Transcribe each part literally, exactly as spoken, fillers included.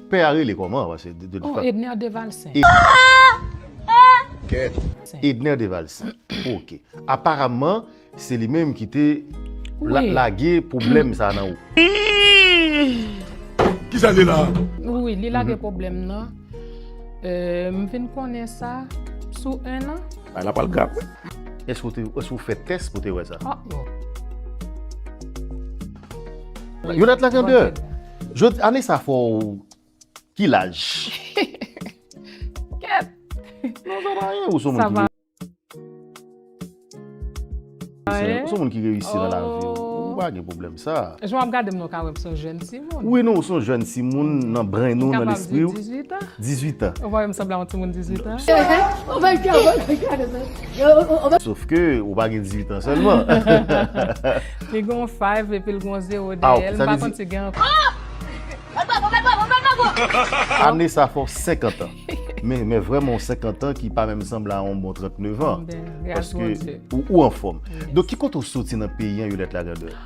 Pè a rele kòman? Paske de, de, Oh, Edner Devalcin. Edner Devalcin. Ok. Aparamman, se li menm ki te la- Oui. Lage pwoblèm sa nan ou. Ki sa li la? Wi, li lage pwoblèm nan. Euh, m vin konnen sa sou en an. Bay la pral grav. Èske w te, èske w fè tès pou te wè sa? Oh, non. Yolette Lagandeur, jodi, ane sa fè w ki laj? Kèt! Non, sa pa anyen, ou se yon Sa moun va. ki Ou se yon moun ki reyisi nan lavi. Ou pa gen pwoblèm sa. Jan w ap gade m nan, w ka wè m se yon jèn timoun. Wi, non, ou se yon jèn timoun nan brenn ou, nan lespri w. Dizwit an. Dizwit an. Ou pa wè m sanble a yon timoun dizwit an? Sof ke ou pa gen dizwit an sèlman. Li gen yon five epi l gen yon zewo Ah, ok, dèyè l, sa m pa vle konn di- si gen yon. Ane sa fè w senkant an. Men, men vrèman, w senkant an ki pa menm sanble a yon bon tranntenev an. Ben, gras Paske Bondye. ou, ou anfòm. Yes. Donk, ki kote w soti nan peyi an, Yolette Lagandeur?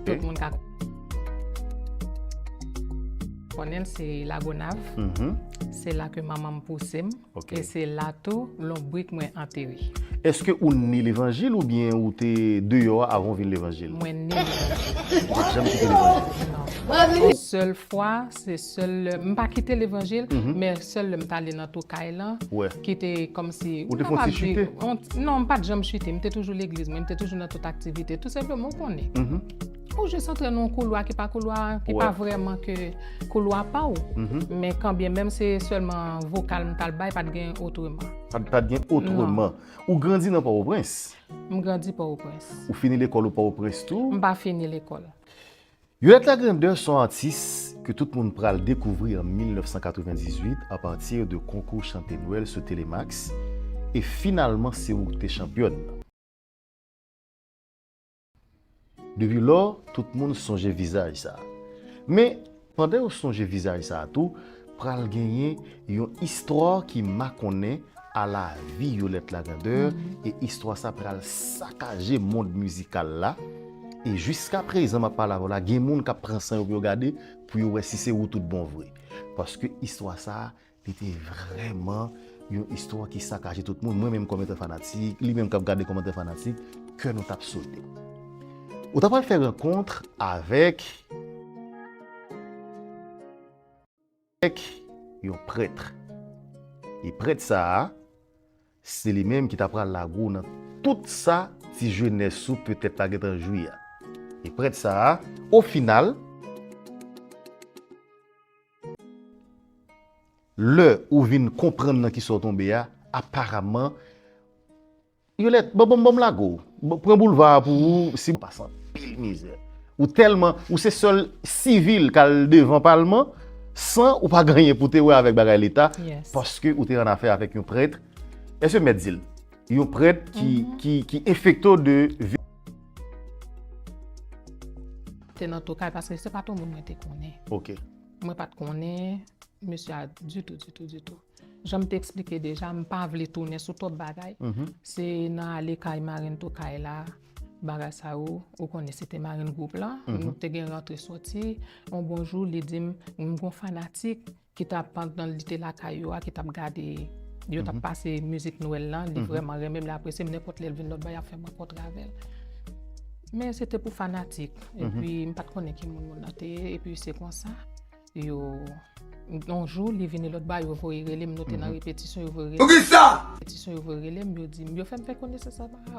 Tout moun ka konnen l, se Lagonav. Mhm. Se la ke manman m pouse m. Ok. E se la tou lonbrik mwen antere. Èske ou ni levanjil oubyen ou te deyò a avan w vin levanjil? Mwen ni levanjil. Ou pa t janm kite levanjil? Non. Yon sèl fwa, se sèl lè, m pa kite levanjil, men sèl lè m t ale nan tou kay lan, Wè. ki te kòmsi, Ou te m fè yon kapab ti di, chite? yon ti- non, m pa t janm chite, m te toujou legliz mwen, m te toujou nan tout aktivite. Tou senpleman, ou konnen. Mhm. Ou jis antre nan yon koulwa ki pa koulwa, ki Wè. pa vrèman ke koulwa pa w. Mhm. Men kanbyen menm se sèlman vokal m t al bay, pa t gen otreman. Pa, pa t gen otreman. Ou grandi nan Pòtoprens? M grandi Pòtoprens. Ou fini lekòl ou Pòtoprens tou? M pa fini lekòl. Yolette Lagandeur se yon atis ke tout moun pral dekouvri an mil nèf san katrevendizuit apati de konkou chante Nwèl sou Telemax. E finalman, se ou ki te chanpyòn nan. Depi lò, tout moun sonje vizaj sa. Men, pandan yo sonje vizaj sa tou, pral genyen yon istwa ki makonnen a lavi Yolette Lagandeur, e istwa sa pral sakaje mond mizikal la. E jiska prezan, m ap pale avè w la, gen moun k ap pran san yo pou yo gade, pou yo wè si se ou tout bon vre. Paske istwa sa, li te vrèman yon istwa ki sakaje tout moun. Mwen menm kòm etan fanatik, li menm k ap gade kòm etan fanatik, kè nou t ap sote. Ou ta pral fè rankont avèk, avèk yon prèt. E prèt sa a, se li menm ki ta pral lage w nan tout sa ti jenès ou petèt pa gentan jwi a. E prèt sa a, o final, lè ou vin konprann nan kisa w tonbe a, aparamman, Yolette, ban, ban, ban m lage w. Ban, pran boulva a pou ou, si w pase anpil mizè. Ou tèlman, ou se sèl sivil k al devan palman, san ou pa gen anyen pou te wè avèk bagay leta, Yes. Paske ou te an afè avèk yon prèt. Èske mèt di l? Yon prèt ki, ki, ki enfekte w de vi- Te nan tou kay paske se pa tout moun mwen te konnen. Ok. Mwen pa t konnen mesye a ditou, ditou, ditou. Jan m te eksplike deja, m pa vle tounen sou twòp bagay. Se nan ale kay marenn tou kay la, bagay sa yo, ou konnen se te marenn gwoup lan. Nou te gen rantre soti. Yon bon jou, li di m, m gon fanatik ki t ap, pandan li te lakay yo a, ki t ap gade, yo t ap pase mizik Nwèl lan, li vrèman renmen m, li apresye m, nenpòt lè l vin lòt bò, y ap fè m rankontre avè l. Men se te pou fanatik. Epi m pa t konnen ki moun moun nan te ye, epi se konsa, yo, yon jou, li vini lòt bò, yo voye rele m, nou te nan repetisyon, yo voye rele m. Repetisyon, yo voye rele m, yo di m, yo fè m fè konesans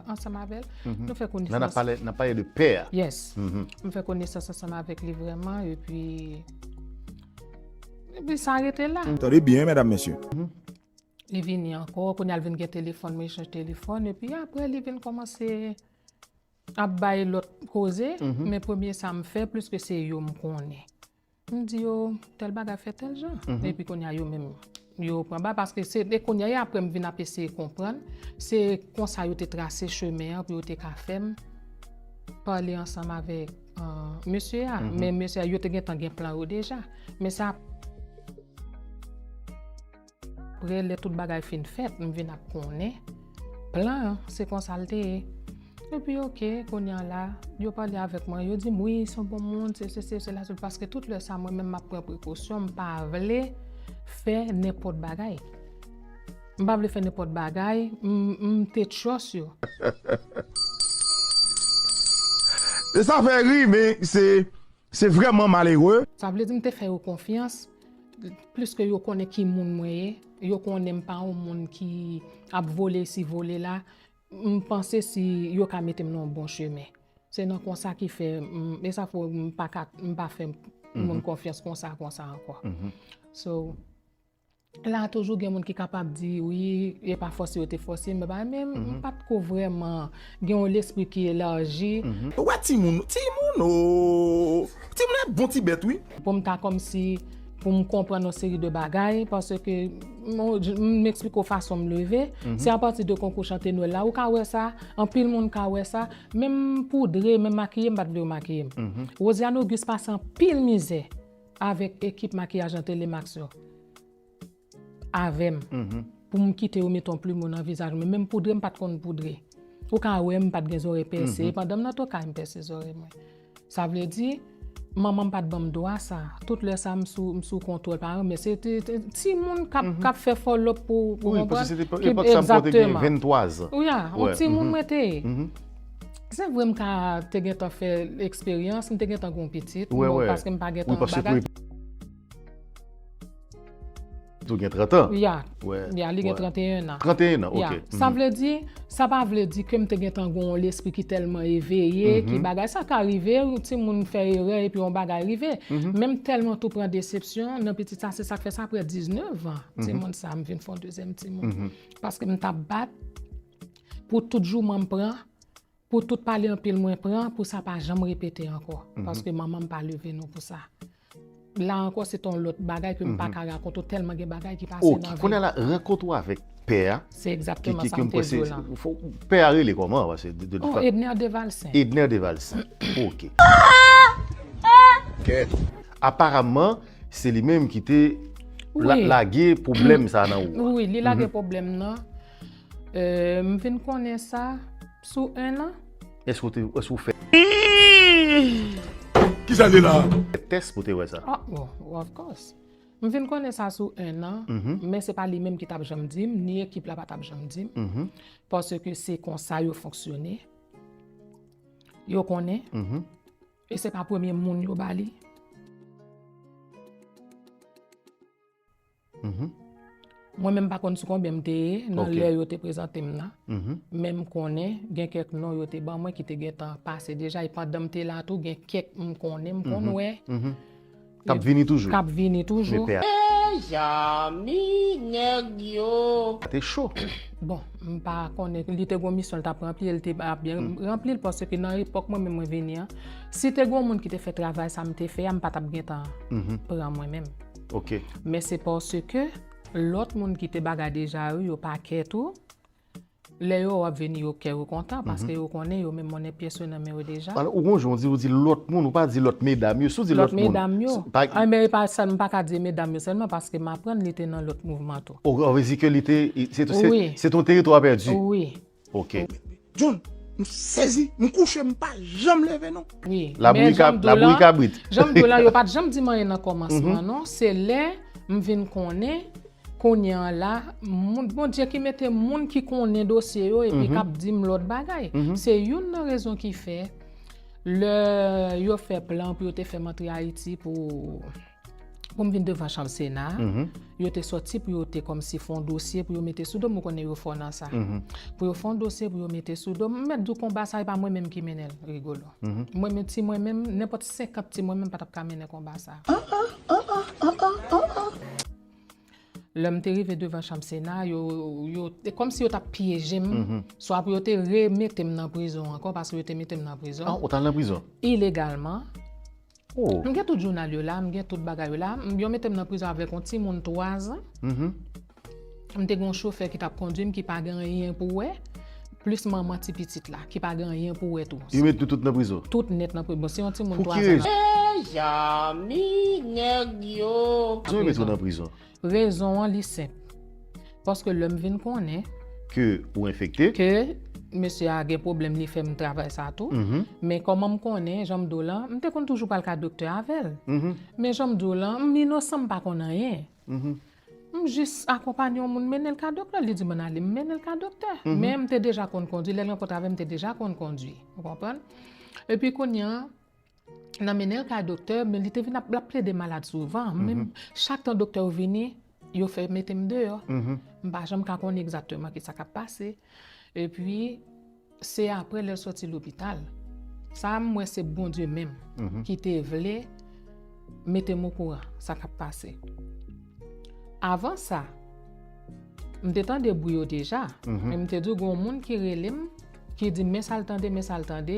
ansanm avè l. Nou fè konesans. Nan ap pale, nan ap pale de pè a. Yes. M fè konesans ansanm avèk li vrèman, epi Epi sa rete la. Tande byen, medam, mesye. Li vini ankò, kounye a l vin gen telefòn, nou echanj telefòn, epi apre li vin kòmanse ap bay lòt koze, men premye sa m fè, pliske se yo m konnen. M di yo, tèl bagay fè tèl jan. Epi kounye a yo menm, yo pran ba, paske se de kounye a, apre m vin ap eseye konprann, se konsa yo te trase chemen an pou yo te ka fè m pale ansanm avèk, euh, mesye a. Men mesye a, yo te gentan gen plan yo deja. Men sa, apre, lè tout bagay fin fèt, m vin ap konnen plan an, se konsa l te ye. Epi, oke, kounye a la, yo pale avèk mwen, yo di m, "Wi, se yon bon moun, se sesi, se sela, se," paske tout lè sa, mwen menm, m ap pran prekosyon, m pa vle fè nenpòt bagay. M pa vle fè nenpòt bagay, m, m te trust yo. E sa fè ri, men se, se vrèman malere. Sa vle di m te fè yo konfyans, pliske yo konnen ki moun mwen ye, yo konnen m pa yon moun ki ap vole isi, vole la, m panse si yo ka mete m nan yon bon chemen. Se nan konsa ki fè, m, e sa fè m pa ka, m pa fè moun konfyans konsa, konsa ankò. So, la toujou gen moun ki kapab di, wi, e pa fòse yo te fòse m, men m pa t ko vrèman gen yon lespri ki elaji. Ou wè timoun, timoun o! Timoun e bon ti bèt, wi. Pou m ta kòmsi, pou m konprann yon seri de bagay, paske m, m eksplike w fason m leve, se apati de konkou chante Nwèl la, ou ka wè sa, anpil moun ka wè sa, menm poudre, menm makiye, m pa t vle yo makiye m. Rosiane Auguste pase anpil mizè avèk ekip makiyaj nan Telemax yo. Avè m. Pou m kite yo mete yon plimou nan vizaj mwen. Menm poudre, m pa t konn poudre. Ou ka wè m pa t gen zòrèy pèse. E pandan m nan tokay, m pèse zòrèy mwen. Sa vle di, manman m pa t ban m dwa sa. Tout lè sa, m sou, m sou kontwòl paran m. Men se te, te, timoun k ap, k ap fè fòlòp pou, pou konprann. Wi, paske se te epòk sa m kwè w te gen venntwa zan. Wi, a, yon timoun mwen te ye. Se vre m ka te gentan fè eksperyans, m te gentan gen yon pitit, bon, paske m pa gentan bagay. Tou gen trant an. Ya, ya, li gen tranteyen an. Tranteyen an, ok. Sa vle di, sa pa vle di ke m te gentan gen yon lespri ki tèlman eveye, ki bagay. Sa ka rive, yon timoun fè erè epi yon bagay rive. Men m tèlman tou pran desepsyon nan pitit sa, se sa k fè sa apre diznèf an, timoun sa, m vin fè yon dezyèm timoun. Paske m t ap bat pou tout jouman m pran, pou tout pale anpil mwen pran, pou sa pa janm repete ankò. Paske manman m pa leve nou pou sa. La ankò, se t on lòt bagay ke m pa ka rakonte w, tèlman gen bagay ki pase nan vi m. Ok, kounye a la, rankont ou avèk pè a. Se egzakteman sa m te di w lan. Pè a rele kòman? Paske de, de, oh, Edner Devalcin. Edner Devalcin. Ok. Aparamman, se li menm ki te la, lage pwoblèm sa nan ou a. Wi, li lage pwoblèm nan. Euh, m vin konnen sa sou en an. Èske w te, èske w fè? Kisa l ye la? Tès pou te wè sa. Ah, bon, of course. M vin konnen sa sou en an, men se pa li menm ki t ap janm di m, ni ekip la pa t ap janm di m. Paske se konsa yo fonksyone. Yo konnen. E se pa premye moun yo ba li. Mwen menm m pa konn sou konbyen m te ye nan lè yo te prezante m nan. Men m konnen gen kèk non yo te ban mwen ki te gentan pase deja. E pandan m te la tou, gen kèk m konnen, m konn wè. K ap vini toujou. K ap vini toujou. Mezanmi, nèg yo. Sa te cho. Bon, m pa konnen, li te gon misyon l t ap ranpli, e l te ap byen ranpli l, paske nan epòk mwen menm mwen vini an, si te gon moun ki te fè travay sa m te fè a, m pa t ap gentan pran mwen menm. Ok. Men se paske lòt moun ki te bagay deja yo, yo pa kè tou. Lè yo wè w ap vini, yo kè yo kontan, paske yo konnen yo menm monnen pyès yo nan men yo deja. Alò, ou gon jan w di, ou di lòt moun, ou pa di lòt medam yo. Si w di lòt moun, lòt medam yo. A, men e pa sa, m pa ka di medam yo sèlman, paske m aprann li te nan lòt mouvman tou. Ou vle di ke li te, se, se, se ton teritwa pèdi. Wi. Ok. John, m sezi, m kouche, m pa janm leve non. Wi. Labouyi kabrit. Jan m di w lan, yo pa t janm di m anyen nan kòmansman non. Se lè m vin konnen, kounye a la, moun, Bondye ki mete moun ki konnen dosye yo epi k ap di m lòt bagay. Se youn nan rezon ki fè, lè yo fè plan pou yo te fè m antre Ayiti pou pou m vin devan chanm Sena a, yo te sòti pou yo te kòmsi fè yon dosye pou yo mete sou do m, ou konnen yo fò nan sa. Pou yo fè yon dosye pou yo mete sou do m, m mèt di w konba sa a, e pa mwen menm ki mennen l, Rigolo. Mwen menm, ti mwen menm, nenpòt senkant ti mwen menm pa t ap ka mennen konba sa a. Lè m te rive devan chanm Sena a, yo, yo, e kòmsi yo t ap pyeje m, swa pou yo te remete m nan prizon ankò, paske yo te mete m nan prizon. Ah, ou t al nan prizon? Ilegalman. M gen tout jounal yo la, m gen tout bagay yo la. M, yo mete m nan prizon avèk yon timoun twa zan. M te gen yon chofè ki t ap kondui m ki pa gen anyen pou wè, plis manman ti pitit la ki pa gen anyen pou wè tou. Yo met nou tout nan prizon? Tout nèt nan prizon. Bon, se yon timoun twa zan. Mezanmi, nèg yo. Rezon yo met ou nan prizon? Rezon an, li senp. Paske lè m vin konnen. Ke ou enfekte? Ke mesye a gen pwoblèm, li fè m travay sa tou. Men kòman m konnen, jan m di w lan, m te konn toujou pral ka doktè avè l. Men jan m di w lan, m inosan, m pa konn anyen. M jis akonpanye yon moun, mennen l ka doktè. Li di m ann ale, m mennen l ka doktè. Men m te deja konn kondui. Lè l rankontre avè m, m te deja konn kondui. Ou konprann? Epi kounye a, nan mennen l kay doktè, men li te vin ap, l ap plede malad souvan. Men chak tan doktè yo vini, yo fè mete m deyò. M pa janm ka konnen egzakteman ki sa k ap pase. Epi, se apre lè l sòti lopital. Sa, m wè se Bondye menm ki te vle mete m okouran sa k ap pase. Avan sa, m te tande bri yo deja. Men m te di w, gen yon moun ki rele m, ki di m, men sa l tande, men sa l tande.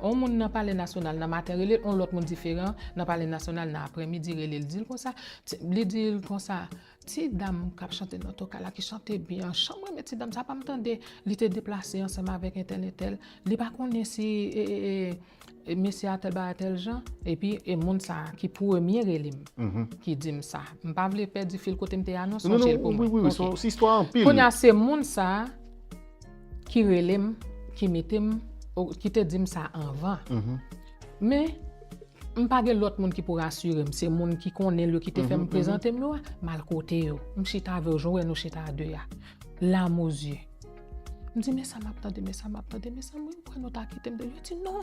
Yon moun nan Palè Nasyonal nan maten rele l, yon lòt moun diferan nan Palè Nasyonal nan aprèmidi rele l, di l konsa, ti- li di l konsa, ti dam k ap chante nan tokay la, ki chante byen an, jan m renmen ti dam sa, pa m tande, li te deplase ansanm avèk entèl, entèl, li pa konnen si, e, e, e, e, mesye a tèl bagay tèl jan, epi e moun sa a ki premye rele m, ki di m sa. M pa vle pèdi fil kote m te ye a non, sonje l pou mwen. Wi, wi, wi, se yon istwa anpil. Kounye a se moun sa a ki rele m, ki mete m, o- ki te di m sa anvan. Men, m pa gen lòt moun ki pou rasire m. Se moun ki konnen l yo ki te fè m prezante m yo a. M al kote yo. M chita avè yo, jan w wè nou chita a de a. Larmes aux yeux. M di, men sa m ap tande, men sa m ap tande, men sa m, wi, m kwè nou ta kite m de. Yo di, non,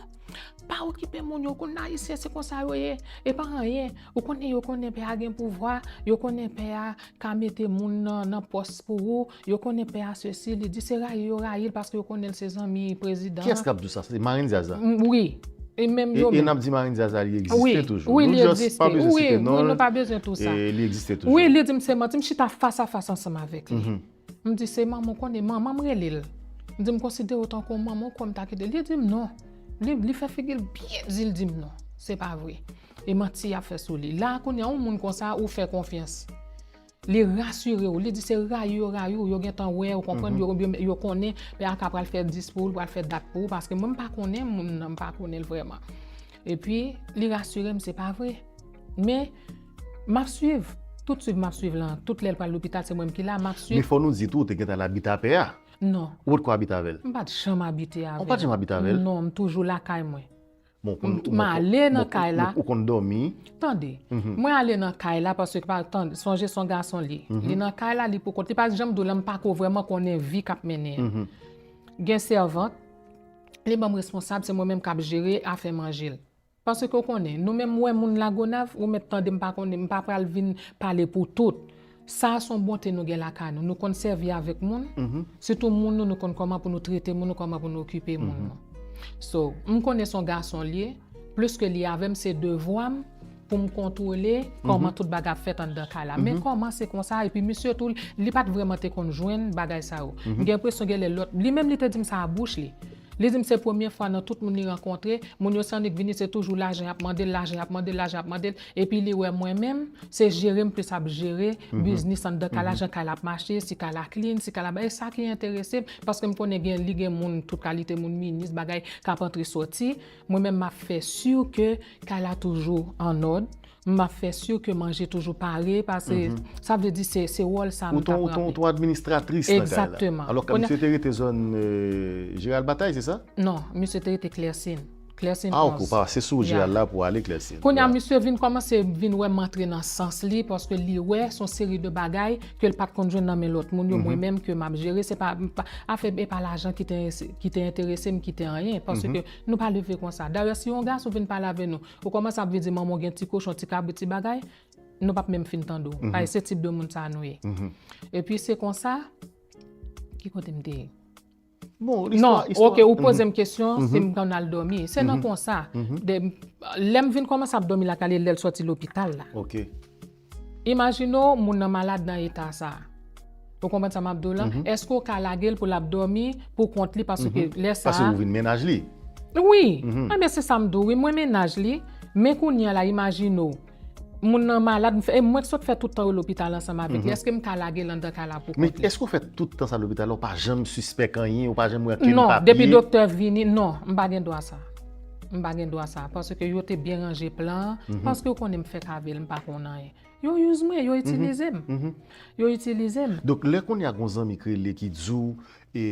pa okipe moun yo, ou konn Ayisyen, se konsa yo ye. E pa anyen. Ou konnen yo konnen pè a gen pouvwa, yo konnen pè a ka mete moun nan, nan pòs pou ou, yo konnen pè a sesi, li di se rayi yo rayi l paske yo konnen l se zanmi prezidan. Kiyès k ap di w sa? Se Marine Diaz la? M, wi. E menm yo menm. E n ap di Marine Diaz la, li egziste toujou. Wi, wi, li egziste. Wi, wi, nou pa bezwen tou sa. Li egziste toujou. Wi, li di m se manti, m chita fas a fas ansanm avèk li. M di, se manman w konnen, manman m rele l. M di, m konsidere w tankou manman w, kwè m ta kite l. Li di m non. Li, li fè figi l byen di l di m non. Se pa vre. E manti y ap fè sou li. La, kounye a, yon moun konsa, ou fè konfyans. Li rasire w. Li di se rayi yo rayi w, yo gentan wè, ou konprann, yo, yo, yo konnen, pè a ka pral fè dis pou ou, l pral fè dat pou ou, paske mwen, m pa konnen moun nan, m pa konnen l vrèman. Epi, li rasire m, se pa vre. Men, m ap swiv. Tout swiv m ap swiv lan, tout lè l pral lopital, se mwen menm ki la, m ap swiv. Men fò nou di tou, ou te gentan al abite a pè a. Non. Ou potko abite avè l? M pa t janm abite avè l. Ou pa t janm abite avè l? Non, m toujou lakay mwen. Bon, ou konn, m ale nan kay la. Ou konn dòmi? Tande, mwen ale nan kay la paske, pa, tande, sonje se yon gason li ye. Li nan kay la, li pou kont li, pa t janm di w la, m pa ko vrèman konnen vi k ap mennen an. Gen sèvant, li ban m responsab, se mwen menm k ap jere afè manje l. Paske w konnen, nou menm, ou wè moun Lagonav, ou mèt tande, m pa konnen, m pa pral vin pale pou tout. Sa a se yon bonte nou gen lakay nou. Nou konn sèvi avèk moun, sitou moun nou, nou konn kòman pou nou trete moun nou, kòman pou nou okipe moun nou. So, m konnen se yon gason li ye, plis ke li avè m, se devwa m pou m kontwole kòman tout bagay ap fèt anndan kay la. Men kòman se konsa, epi misye tou, li pa t vrèman te konn jwenn bagay sa yo. M gen enpresyon gen lè lòt, li menm li te di m sa a bouch li. Li di m se premye fwa nan tout moun li rankontre, moun yo se annik vini, se toujou lajan y ap mande l, lajan y ap mande l, lajan y ap mande l, epi li wè mwen menm, se jere m plis ap jere biznis anndan kay la, jan kay la ap mache, si kay la clean, si kay la ba, e sa ki enterese m, paske m konnen gen, li gen moun, tout kalite moun, minis, bagay, k ap antre sòti. Mwen menm, m ap fè si ke kay la toujou an òd. M ap fè si ke manje toujou pare, paske sa vle di se, se wòl sa m t ap ranpli. Ou te yon administratris nan kay la. Egzakteman. Alò, misye te rete zòn, euh, Jeral Batay, se sa? Non, misye te rete Klèsin. Klèsin onz. Ah, ok, ou pase sou Jeral la pou ale Klèsin. Kounye a, misye vin kòmanse vin wè m antre nan sans li, paske li wè se yon seri de bagay ke l pa t konn jwenn nan men lòt moun yo, mwen menm ke m ap jere, se pa, m pa, afè, e pa lajan ki te, ki te enterese m, ki te anyen, paske nou pa leve konsa. Dayè, si yon gason vin pale avè nou, ou kòmanse ap vin di manman w gen ti kochon, ti kabrit, ti bagay, nou p ap menm fin tande w. Paske se tip de moun sa nou ye. Epi se konsa, ki kote m te ye? Bon, non, istwa, ok, ou poze m kesyon si m konn al dòmi. Se nan konsa. De, lè m vin kòmanse ap dòmi lakay li, lè l sòti lopital la. Ok. Imajine w, moun nan malad nan eta sa a. Ou konprann sa m ap di w lan? Èske w ka lage l pou l ap dòmi pou kont li? Paske lè sa a. Paske ou vin mennaj li. Wi. Enben, se sa m di w, wi. Mwen mennaj li. Men kounye a la, imajine w. Moun nan malad, m fè, e mwen k sot fè tout tan yo lopital ansanm avèk li. Èske m ka lage l anndan kay la pou kont li? Men èske w fè tout tan sa lopital la, ou pa janm sispèk anyen, ou pa janm wè ankenn papye? Non, depi doktè vini, non, m pa gen dwa sa. M pa gen dwa sa, paske yo te byen ranje plan an, paske yo konnen m fèk avè l, m pa konn anyen. Yo use mwen, yo itilize m. Yo itilize m. Donk, lè kounye a gon zanmi k rele ki di w, e,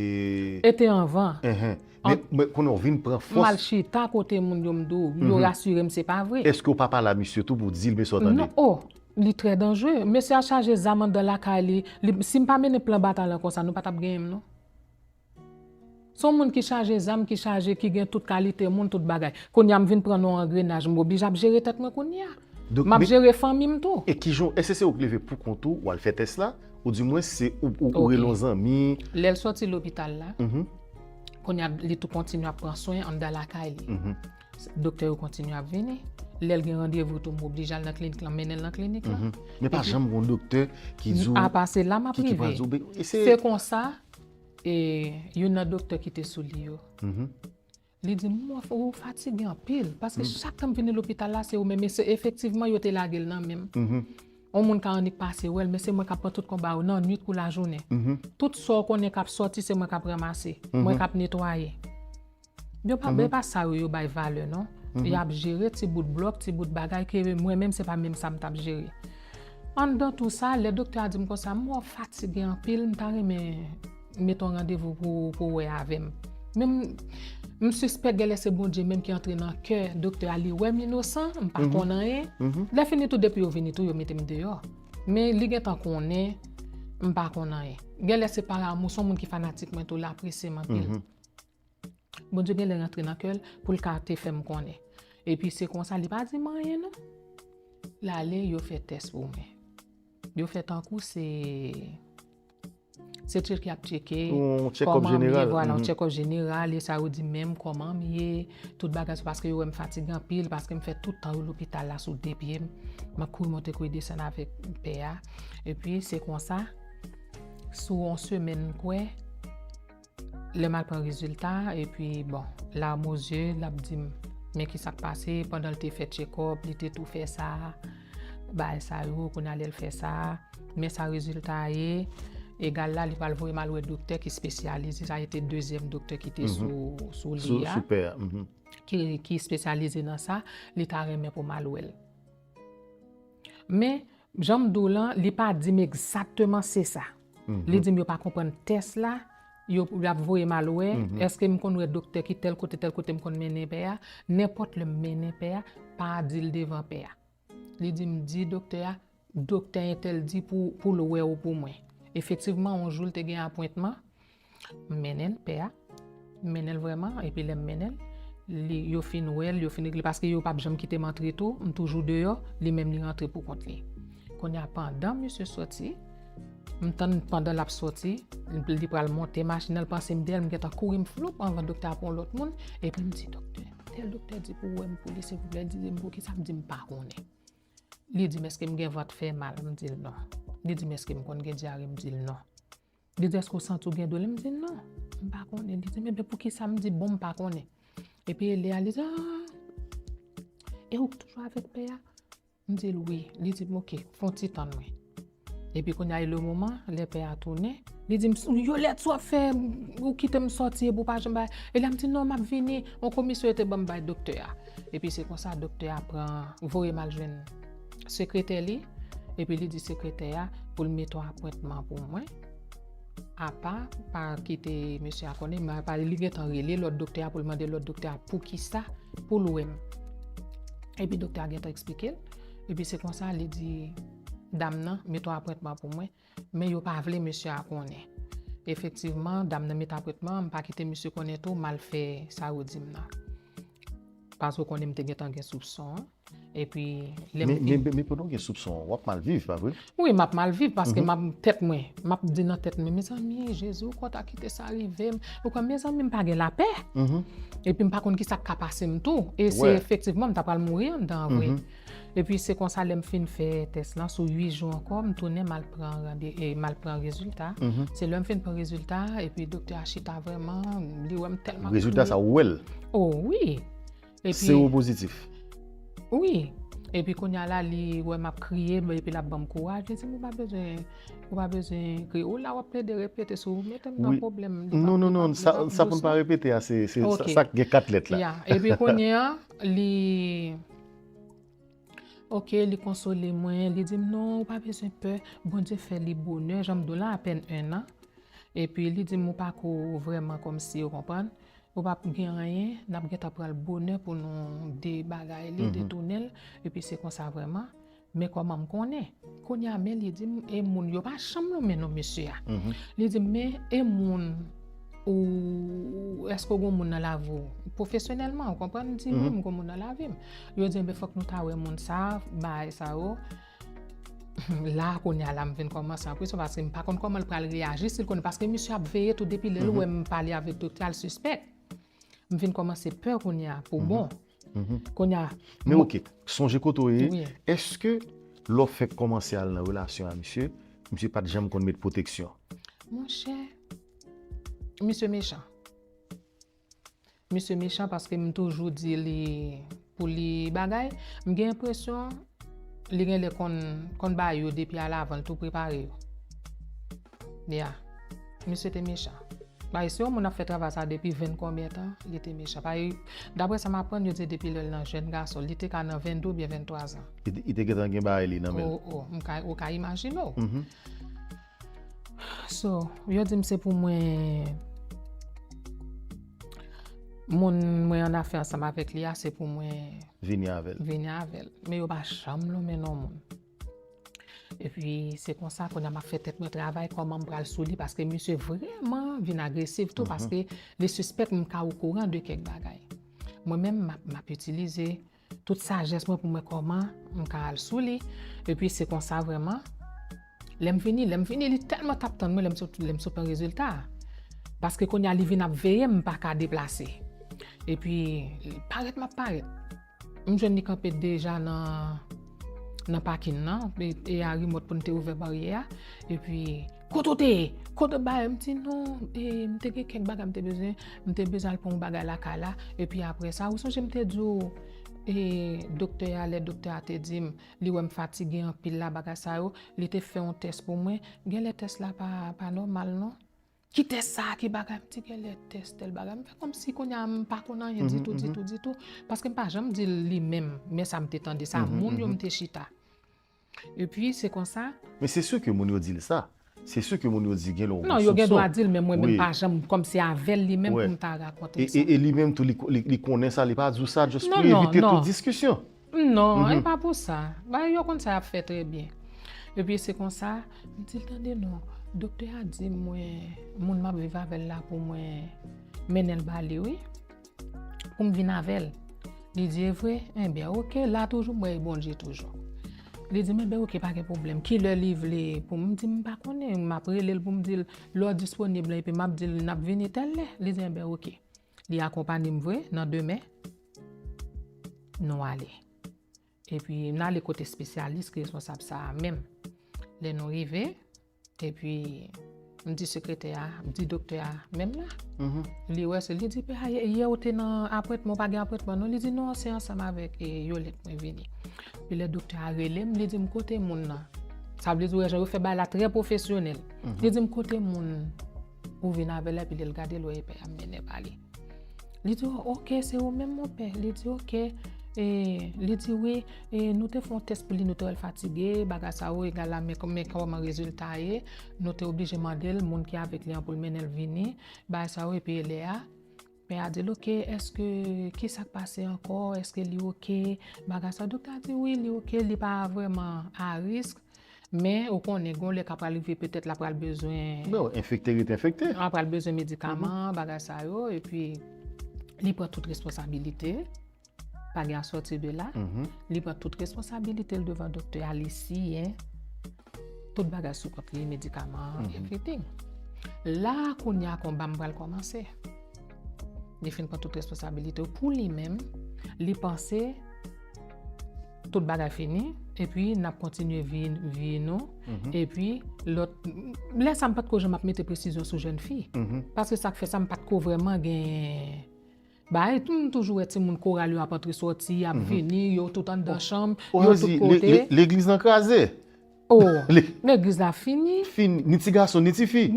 E te anvan. Enhen. Men, men kounye a w vin pran fòs. M al chita kote moun yo, m di w, yo rasire m, se pa vre. Èske w pa pale a misye tou pou w di l, men sa w tande? Non, oh, li trè danjere. Mesye a chaje zam anndan lakay li. Li, si m pa mennen plan batay la konsa, nou pa t ap genyen m, non. Se yon moun ki chaje zam, ki chaje, ki gen tout kalite moun, tout bagay. Kounye a m vin pran non angrenaj, m oblije ap jere tèt mwen kounye a. M ap jere fanmi m tou. E kijan, èske se ou k leve pou kont ou, w al fè tès la? Ou di mwen se ou, ou, ou rele yon zanmi? Lè l sòti lopital la, kounye a li tou kontinye ap pran swen anndan lakay li. Doktè yo kontinye ap vini. Lè l gen randevou tou, m oblije al nan klinik lan, mennen l nan klinik lan. Men pa janm gon doktè ki di w, apa se la m ap ki, ki pral rive. Di w, be, e se Se konsa, e, youn nan doktè ki te sou li yo. Li di m, "Mwen, ou fatige anpil, paske chak tan m vini lopital la, se ou menm." E se efektivman, yo te lage l nan men m. Yon moun ka annik pase wè l, men se mwen k ap pran tout konba yo nan nwit kou lajounen. Tout sa w konnen k ap sòti, se mwen k ap ranmase. Mwen k ap netwaye. Yo pa, e pa sa yo, yo bay valè, non. Y ap jere ti bout blòk, ti bout bagay ke mwen menm, se pa menm sa m t ap jere. Anndan tou sa, lè doktè a di m konsa, "M wè w fatige anpil, m ta renmen mete yon randevou pou, pou w wè avè m." Men m, m sispèk genlè se Bondye menm ki antre nan kè doktè a, li wè m inosan, m pa konn anyen. Lè fini tou, depi yo vini tou, yo mete m deyò. Men li gentan konnen m pa konn anyen. Genlè se pa amou, se yon moun ki fanatik mwen tou, l apresye m anpil. Bondye genlè rantre nan kè l pou l ka te fè m konnen. Epi se konsa, li pa di m anyen non. L ale, yo fè tès pou mwen. Yo fè tankou se, se tcheke y ap tcheke. Yon check-up jeneral. Vwala, yon check-up jeneral, e sa yo di menm kòman m ye, tout bagay, se paske yo wè m fatige anpil, paske m fè tout tan yo lopital la sou de pye m. M ap kouri monte, kouri desann avèk pè a. Epi se konsa, sou yon semèn m kwè, lè m al pran rezilta, epi bon, larm o zye, l ap di m, men ki sa k pase, pandan l te fè tchekòp, li te tou fè sa, bagay sa yo, kounye a lè l fè sa, men sa rezilta a ye, egal la, li pral voye m al wè doktè ki espesyalize, sa te dezyèm doktè ki te sou, sou li a, ki, ki espesyalize nan sa, li ta renmen pou m al wè l. Men, jan m di w lan, li pa di m egzakteman se sa. Li di m yo pa konprann tès la, yo, y ap voye m al wè, èske m konn wè doktè ki tèl kote, tèl kote m konn mennen pè a, nenpòt lè m mennen pè a, pa di l devan pè a. Li di m di doktè a, doktè entèl di pou, pou l wè w pou mwen. Efektivman, yon jou l te gen apwentman, m mennen l pè a, m mennen l vrèman, epi lè m mennen l, li, yo fin wè l, yo fin regle, paske yo p ap janm kite m antre tou, m toujou deyò, li menm li rantre pou kont li. Kounye a, pandan misye sòti, m tann pandan l ap sòti, li pral monte machin nan, l panse m dèyè l, m gentan kouri, m floup anvan doktè a pran yon lòt moun, epi m di, "Doktè, tèl doktè di pou w wè m pou li, silvouplè." Li di m, "Poukisa?" M di, "M pa konnen." Li di m, "Èske m gen vant fè mal?" M di l, "Non." Li di m, "Èske m konn gen dyare?" M di l, "Non." Li di, "Èske w santi w gen doulè?" M di, "Non, m pa konnen." Li di m, "Ebyen, poukisa?" M di, "Bon, m pa konnen." Epi lè a, li di, "Ah, e ou k toujou avèk pè a?" M di l, "Wi." Li di m, "Oke, fè yon ti tann mwen." Epi kounye a, e le moman, lè pè a tounen, li di m, "Yolette, sa w ap fè, ou kite m sòti epi w pa janm bay." E lè m di, "Non, m ap vini." Yon komisyon yo te ban m bay doktè a. Epi se konsa, doktè a pran, voye m al jwenn sekretè li. Epi li di sekretè a pou l mete yon apwentman pou mwen. Apa, pa kite mesye a konnen, men apa li gentan rele lòt doktè a pou l mande lòt doktè a poukisa, pou l wè m. Epi doktè a gentan eksplike l. Epi se konsa, li di dam nan, "Mete yon apwentman pou mwen." Men yo pa vle mesye a konnen. Efektivman, dam nan mete apwentman, m pa kite misye konnen tou, m al fè sa yo di m nan. Paske w konnen m te gentan gen soupson an. Epi, lè m Men, fin men, men pandan w gen soupson, w ap mal viv, pa vre? Wi, m ap mal viv paske m ap tèt mwen. M ap di nan tèt mwen, "Mezanmi, Jezi, ou konn ta kite sa rive m." Ou konn, mezanmi, m pa gen lapè. Epi m pa konn ki sa k ka pase m tou. E se Wè. Efektivman, m ta pral mouri anndan an vre. Epi se konsa, lè m fin fè tès lan, sou uit jou ankò, m tounen m al pran rande, e, m al pran rezilta. Se lè m fin pran rezilta, epi doktè a chita vrèman, li wè m tèlman Rezilta sa, ou wè l? Oh, wi. Epi Sewopozitif. Wi. Epi kounye a la, li wè m ap kriye, epi l ap ban m kouraj. Li di m, "Ou pa bezwen, ou pa bezwen kriye." Ou la, w ap plede repete sou, mete m nan pwoblèm. Non, non, non, sa, sa pou n pa repete a, se, se sa k gen kat lèt la. Ya, epi kounye a, li, oke, li konsole mwen, li di m, "Non, ou pa bezwen pè, Bondye fè li bonè." Jan m di w la, apèn en an. Epi li di m, "Ou pa ko vrèman kòmsi, ou konprann? Ou p ap gen anyen, n ap gentan pran l bonè pou nou de bagay li, detounen l, epi se konsa vrèman." Men kòman m konnen? Kounye a, men li di m, e moun yo pa janm lonmen non mesye a. Li di m, men e moun ou, èske w gen moun nan lavi w? Pwofesyonèlman, ou konprann? M di, wi, m gen moun nan lavi m. Yo di, enben, fòk nou ta wè moun sa, bagay sa yo. La, kounye a la, m vin kòmanse enpresyon, paske m pa konn kòman l pral reyaji, si l konnen, paske misye ap veye tou, depi lè l wè m pale avèk doktè a, l sispèk. M vin kòmanse pè kounye a, pou bon. Kounye a, men oke, sonje kote w ye, èske lè w fèk kòmanse al nan relasyon a misye, misye pa t janm konn met pwoteksyon? Monchè, misye mechan. Misye mechan paske m toujou di li pou li bagay. M gen enpresyon li genlè konn, konn bay yo depi alavan, l tou prepare yo. Ya. Misye te mechan. Bay, si yon moun ap fè travay sa depi venn konbyen tan, li te mechan. Bay, daprè sa m aprann, yo di depi lè l nan jèn gason, li te ka nan vennde oubyen venntwa zan. Li te, li te gentan gen bagay li nan men l. Oh, oh, m ka, ou ka imajine w. So, yo di m se pou mwen, moun mwen annafè ansanm avèk li a, se pou mwen vini avè l. Vini avè l. Men yo pa janm lonmen non moun. Epi, se konsa, kounye a m ap fè tèt mwen travay, kòman m pral sou li, paske misye vrèman vin agresif tou, paske li sispèk m ka okouran de kèk bagay. Mwen menm, m ap, m ap itilize tout sajès mwen pou mwen kòman m ka al sou li. Epi se konsa vrèman, lè m vini, lè m vini, li tèlman t ap tann mwen, lè m sot, lè m sot pran rezilta a. Paske kounye a li vin ap veye m, m pa ka deplase. Epi, parèt m ap parèt. M jwenn li kanpe deja nan, nan pakin nan, e, e a rimòt pou n te ouvè baryè a. Epi, "Kote w te ye? Kote w bay?" M di, "Non, e, m te gen kèk bagay m te bezwen, m te bezwen al pran yon bagay lakay la." Epi apre sa, ou sonje m te di w, e, doktè a, lè doktè a te di m, li wè m fatige anpil la, bagay sa yo, li te fè yon tès pou mwen. Genlè tès la pa, pa nòmal, non. "Ki tès sa a, ki bagay?" M di, "Genlè tès tèl bagay." M fè kòmsi kounye a m pa konn anyen ditou, ditou, ditou. Paske m pa janm di l li menm, men sa m te tande, sa moun yo m te chita. Epi, se konsa. Men se si ke moun yo di l sa. Se si ke moun yo di gen lè yon soupson. Non, yo gen dwa di l, men mwen menm pa janm, kòmsi avè l li menm pou m ta rakonte sa. E, e li menm tou, li, li, li konnen sa, li pa di w sa, just pou evite tout diskisyon. Non, e pa pou sa. Ba, yo konn sa y ap fè trè byen. Epi se konsa, m di l, "Tande non, doktè a di mwen, moun m ap viv avè l la pou mwen mennen l ba li, wi. Pou m vin avè l." Li di, "E vre?" Enben, oke, la toujou, m wè e Bondye toujou. Li di m, "Enben, oke, pa gen pwoblèm. Kilè li vle pou m?" M di, "M pa konnen, m ap rele l pou m di l, lè w disponib la, epi m ap di l, n ap vini tèl lè." Li di, "Enben, oke." Li akonpanye m vre, nan demen, nou ale. Epi, n ale kote espesyalis ki responsab sa a menm. Lè nou rive, epi, m di sekretè a, m di doktè a, menm la. Li wè se, li di, "Pe a, yè, yè ou te nan apwentman, ou pa gen apwentman non?" Li di, "Non, se ansanm avèk, e, Yolette mwen vini." Epi lè doktè a rele m, li di m, "Kote moun nan?" Sa vle di, ou wè jan yo fè bagay la trè pwofesyonèl. Li di m, "Kote moun ou vin avè l la?" Epi lè l gade l wè e pè a, m mennen ba li. Li di, "Oh, oke, se ou menm, mon pè." Li di, "Oke." E, li di, "Wi, e, nou te fè yon tès pou li, nou te wè l fatige, bagay sa yo, egal la, men, men kòman rezilta ye, nou te oblije mande l, moun ki avèk li an, pou l mennen l vini, bagay sa yo, epi lè a, pè a di l, 'Oke, èske, ki sa k pase ankò? Èske li oke?'" Bagay sa yo, doktè a di, "Wi, li oke, li pa vrèman a risk." Men, ou konnen, gon lè ka pral rive, petèt la pral bezwen. Bon, enfekte, rete enfekte. La pral bezwen medikaman, bagay sa yo, epi li pran tout responsabilite. Pa gen a sòti de la. Li pran tout responsabilite l devan doktè a, li siyen. Tout bagay sou kont li, medikaman, everything. La, kounye a, konba m pral kòmanse. Li fin pran tout responsabilite yo pou li menm. Li panse tout bagay fini, epi n ap kontinye vi, vi nou. Epi lòt, lè sa m pa t ko janm ap mete presizyon sou jèn fi. Paske sa k fè sa, m pa t ko vrèman gen, Bay, m toujou wè timoun koral yo ap antre sòti, y ap vini, yo tout anndan chanm, Ou yo di, tout le- kote. le- legliz lan kraze. Oh, le- legliz la fini. Fini. Ni ti gason, ni ti fi.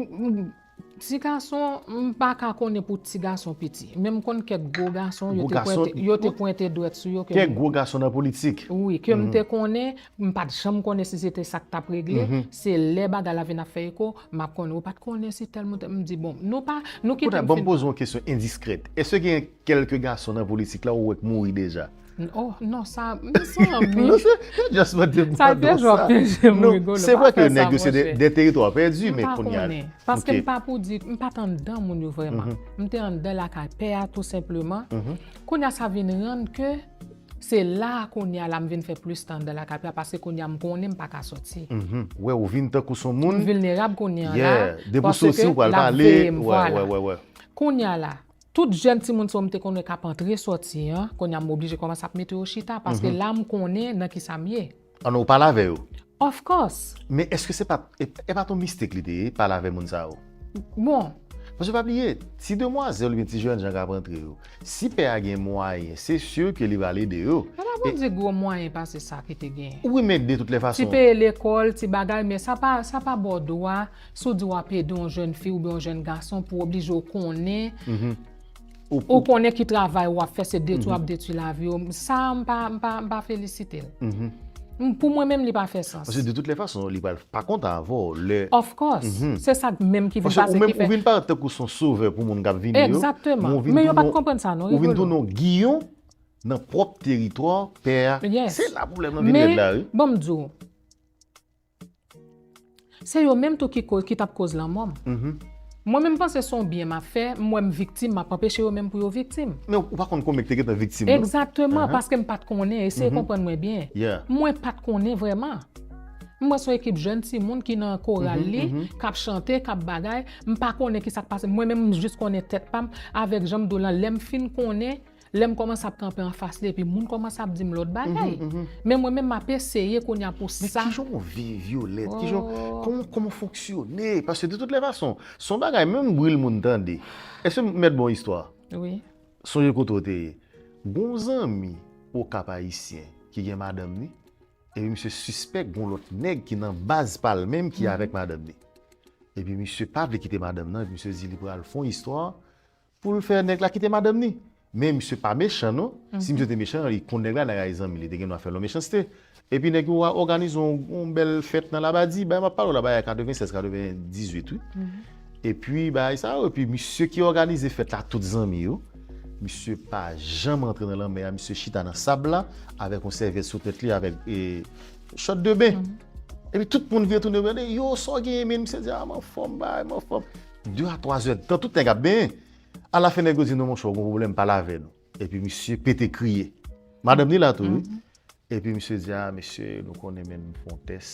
Ti gason, m pa ka konnen pou ti gason piti. Men m konn kèk gwo gason, yo Gwo te gason, pwente, yo te pwente dwèt sou yo. Ke Kèk gwo gason nan politik. Wi, ke m te konnen, m pa t janm konnen si se te sa k t ap regle. Se lè bagay la vin ap fè eko, m ap konnen. Ou pa t konnen si tèl moun, m di, bon, nou pa, nou kite Koute, m ban m fin. Poze yon kesyon endiskrèt. Èske gen kèlke gason nan politik la ou wè k mouri deja? Oh, non, sa, m sanm. Non, se just mande m Sa mande deja sa. pyeje m Non, rigolo. Se Pa vre ke fè sa, nèg yo se de, monchè. de teritwa pèdi, M men pa kounye a. konnen. Paske Ok. m pa pou di, m pa t anndan moun yo vrèman. M te anndan lakay pè a tou senpleman. Kounye a sa vin rann ke se la kounye a la m vin fè plis tan anndan lakay pè a paske kounye a m konnen m pa ka sòti. Mhm. Wè, ou vin tankou son moun. M vilnerab kounye a la. Yeah. Depi w Paske soti, ou pral l ap pale. veye m, Wè, vwala. wè, wè, wè. Kounye a la, tout jèn timoun sa yo m te konnen k ap antre sòti an, kounye a m oblije kòmanse ap mete yo chita, paske la m konnen nan ki sa m ye. An ou pale avè yo. Of course. Men èske se pa, e, e pa t yon mistik li te ye, pale avè moun sa yo? Bon, Paske pa bliye, ti demwazèl oubyen ti jèn jan k ap antre yo, si pè a gen mwayen, se si ke li pral ede yo. pa ta bon di gwo mwayen pase sa ki te gen. Wi, men de tout lè Ti fason. peye lekòl, ti bagay, men sa pa, sa pa ba w dwa, si w di w ap ede yon jèn fi oubyen yon jèn gason pou oblije w konnen, ou konnen ki travay w ap fè, se detwi w ap detwi lavi w. Sa, m pa, m pa, m pa felisite l. M- Pou mwen menm, li pa fè sans. Paske de tout lè fason, li pral pa kontan avè w lè. Of course. Se sa menm ki vin Paske pase ou menm ki fè. Ou vin parèt tankou son sovè pou moun k ap vini yo. Exactement. Men ou vin Men yo pa t tounen- konprann sa, non, Ou vin rigolo. Tounen yon giyon nan pwòp teritwa pè a. Yes. Se la pwoblèm nan vin Men, red la, wi. Bon, m di w. Se yo menm tou ki, koz, ki t ap koz lanmò m. Mhm. Mwen menm panse se yon byen m ap fè, m wè m viktim, m ap anpeche yo menm pou yo viktim. Men ou pa konn konbyen ki te gentan viktim, non? Egzakteman, paske m pa t konnen, eseye konprann mwen byen. Yeah. Mwen pa t konnen vrèman. M wè se yon ekip jèn timoun ki nan koral li, k ap chante, k ap bagay. M pa konnen ki sa k pase. Mwen menm, m jis konnen tèt pa m, avèk jan m di w lan, lè m fin konnen, lè m kòmanse ap kanpe anfas li, epi moun kòmanse ap di m lòt bagay. Men mwen menm, m ap eseye kounye a pou Men sa. Kijan w viv, Violette? Kijan, kòman, kòman fonksyone? Paske de tout lè fason, se yon bagay, menm bril moun tande. Èske m mèt bon istwa? Wi. Sonje kote w te ye. Gon zanmi Okap Ayisyen ki gen madanm ni, epi misye sispèk gon lòt nèg ki nan baz pa l menm ki avèk madanm ni. Epi misye pa vle kite madanm nan, epi misye di li pral fè yon istwa pou l fè nèg la kite madanm ni. Men misye pa mechan non. Si misye te mechan, li konn nèg la, nèg la e zanmi, li te gen dwa fè l yon mechanste. Epi nèg yo òganize yon, yon bèl fèt nan Labadi, bay m ap pale w la, bay katrevensèz, katrevendizuit, wi. Epi bay sa yo, epi misye ki òganize fèt la, tout zanmi yo, misye pa janm antre nan lanmè a, misye chita nan sab la, avèk yon sèvyèt sou tèt li, avèk e, chòt de ben. Epi tout moun vire tounen gade, yo, sa w genyen, men misye di, a, m anfòm, bay, m anfòm. De a twa zè tan, tout nèg ap benyen. Alafen nèg yo di, non, monchè, w gon pwoblèm, pale avè nou. Epi misye pete kriye. Madanm ni la tou, wi. Epi misye di, a, mesye, nou konnen, men m fè yon tès.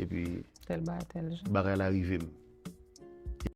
Epi Tèl bagay, tèl jan. Bagay la rive m.